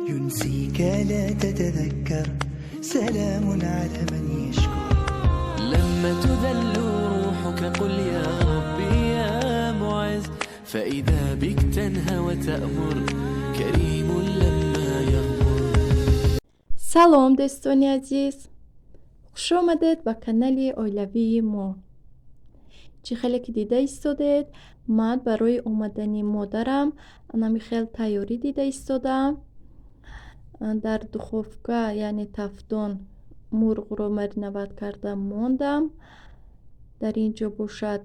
ينسيك لا تتذكر، سلام على من يشكر. لما تذل روحك قل يا ربي يا معز، فإذا بك تنهى وتأمر، كريم لما يغمر. Салом, дӯстони азиз, хушомадед ба канали оилавии мо. Чӣ хеле ки дида истодед, ман барои омадани модарам анами хел тайёрӣ дида истодаам. Дар духовка, яъне тафдон, мурғро мариновать карда мондам. Дар ин ҷо бошад,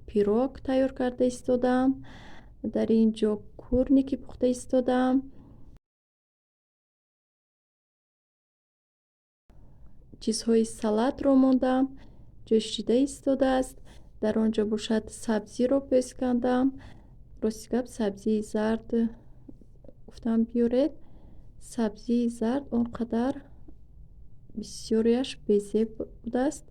пирог тайёр карда истодаам. Дар ин ҷо курники пухта истодаам. Чизҳои салатро мондам, ҷӯшида истодааст. Дар он ҷо бошад, сабзиро пӯст кардам. Рости гап, сабзии зард гуфтам биёред, сабзии зард он қадар бисёриаш безеб будааст.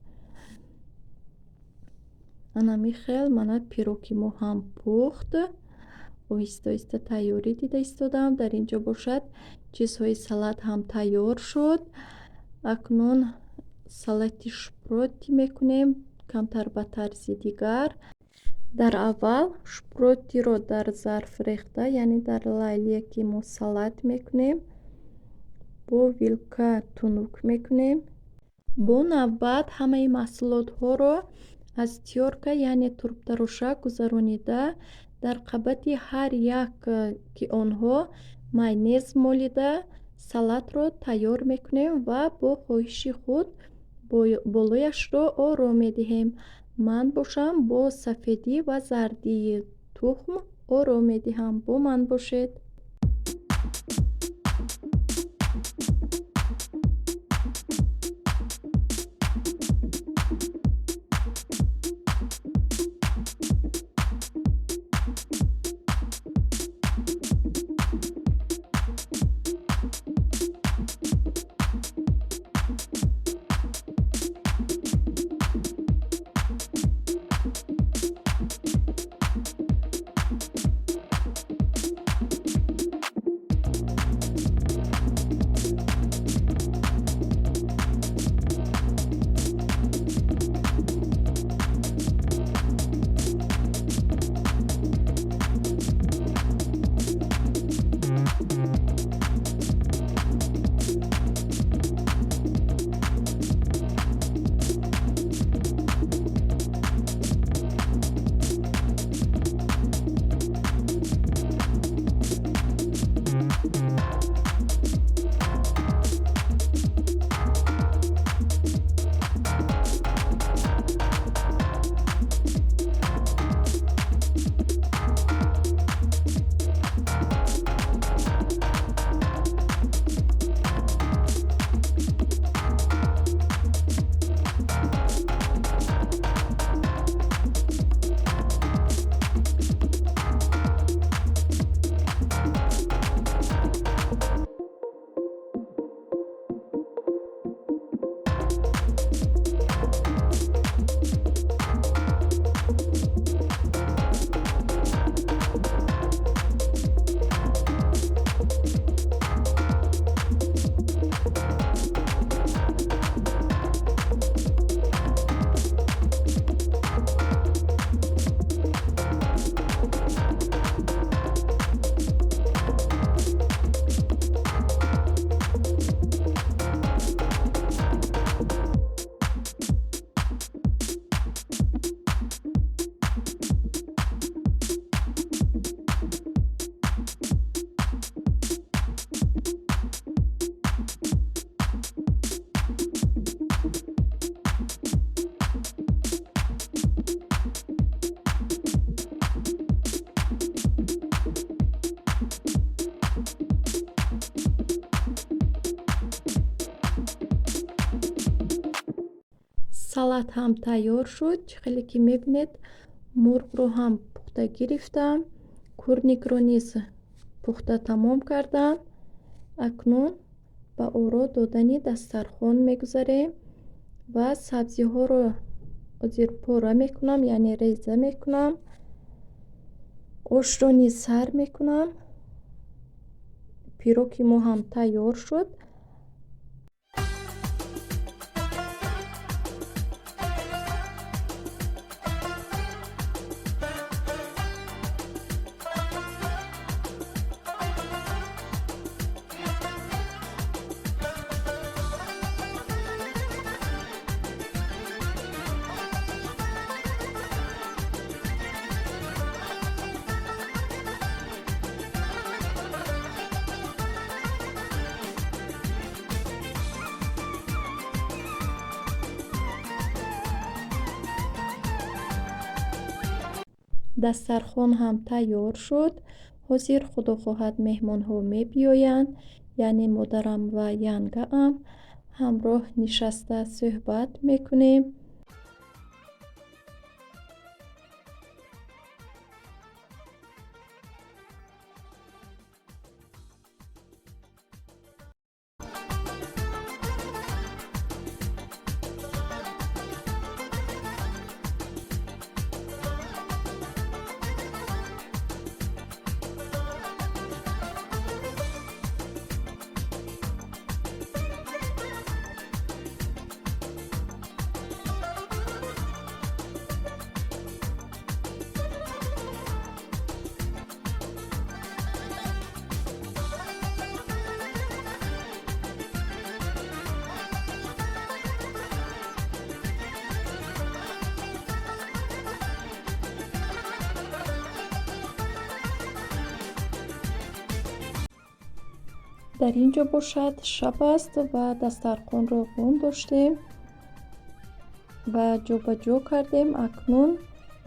Анами хел мана пироги мо ҳам пухт. Оҳиста оҳиста тайёрӣ дида истодаам. Дар ин ҷо бошад, чизҳои салат ҳам тайёр шуд. Акнун салати шпроти мекунем, камтар ба тарзи дигар. Дар аввал шпротиро дар зарф рехта, яъне дар лайлие ки мо салат мекунем, бо вилка тунук мекунем. Бо навбат ҳамаи маҳсулотҳоро аз тёрка, яъне турбтароша, гузаронида, дар қабати ҳар як ки онҳо майонез молида, салатро тайёр мекунем ва бо хоҳиши худ болояшро оро медиҳем. Ман бошам, бо сафедӣ ва зардии тухм оро медиҳам. Бо ман бошед. Салат ҳам тайёр шуд. Чӣ хеле ки мебинед, мурғро ҳам пухта гирифтам, курникро низ пухта тамом кардам. Акнун ба оро додани дастархон мегузарем ва сабзиҳоро ҳозир пора мекунам, яъне реза мекунам. Ошро низ сар мекунам. Пироги мо ҳам тайёр шуд. Дастархон ҳам тайёр шуд. Ҳозир, худо хоҳад, меҳмонҳо мебиёянд, яъне модарам ва янгаам. Ҳамроҳ нишаста суҳбат мекунем. Дар ин ҷо бошад, шаб аст ва дастархонро ғун доштем ва ҷобаҷо кардем. Акнун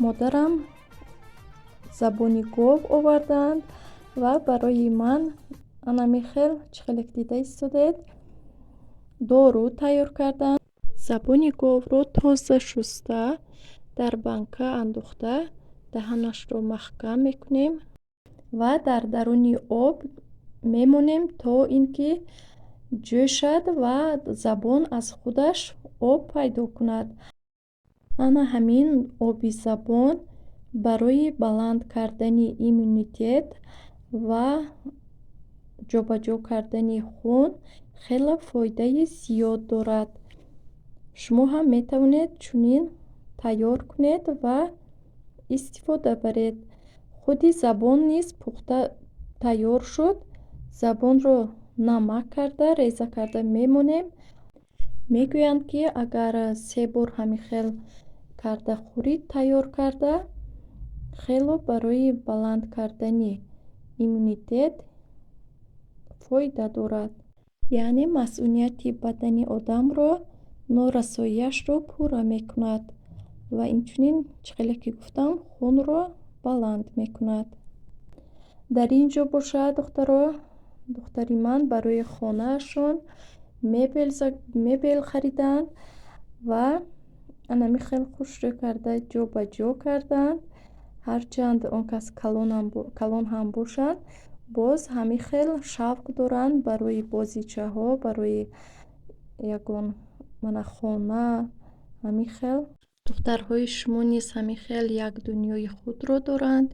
модарам забони гов овардаанд ва барои ман анами хел, чӣ хеле дида истодед, дору тайёр карданд. Забони говро тоза шуста, дар банка андохта, даҳанашро маҳкам мекунем ва дар даруни об мемонем, то ин ки ҷӯшад ва забон аз худаш об пайдо кунад. Ана ҳамин оби забон барои баланд кардани иммунитет ва ҷобаҷо кардани хун хеле фоидаи зиёд дорад. Шумо ҳам метавонед чунин тайёр кунед ва истифода баред. Худи забон низ пухта тайёр шуд. Забонро намак карда, реза карда мемонем. Мегӯянд, ки агар се бор ҳамин хел карда хӯрид, тайёр карда, хело барои баланд кардани иммунитет фоида дорад, яъне масунияти бадани одамро, норасоияшро пурра мекунад ва инчунин, чӣ хеле ки гуфтам, хунро баланд мекунад. Дар ин ҷо бошад, духтаро, духтари ман барои хонаашон мебел хариданд ва анами хел хушрӯ карда ҷобаҷо карданд. Ҳарчанд он кас калон ҳам бошанд, боз ҳамин хел шавқ доранд барои бозичаҳо, барои ягон мана хона ҳамин хел. Духтарҳои шумо низ ҳамин хел як дунёи худро доранд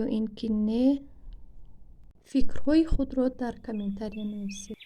ё ин ки не? Фикрҳои худро дар комментария нависед.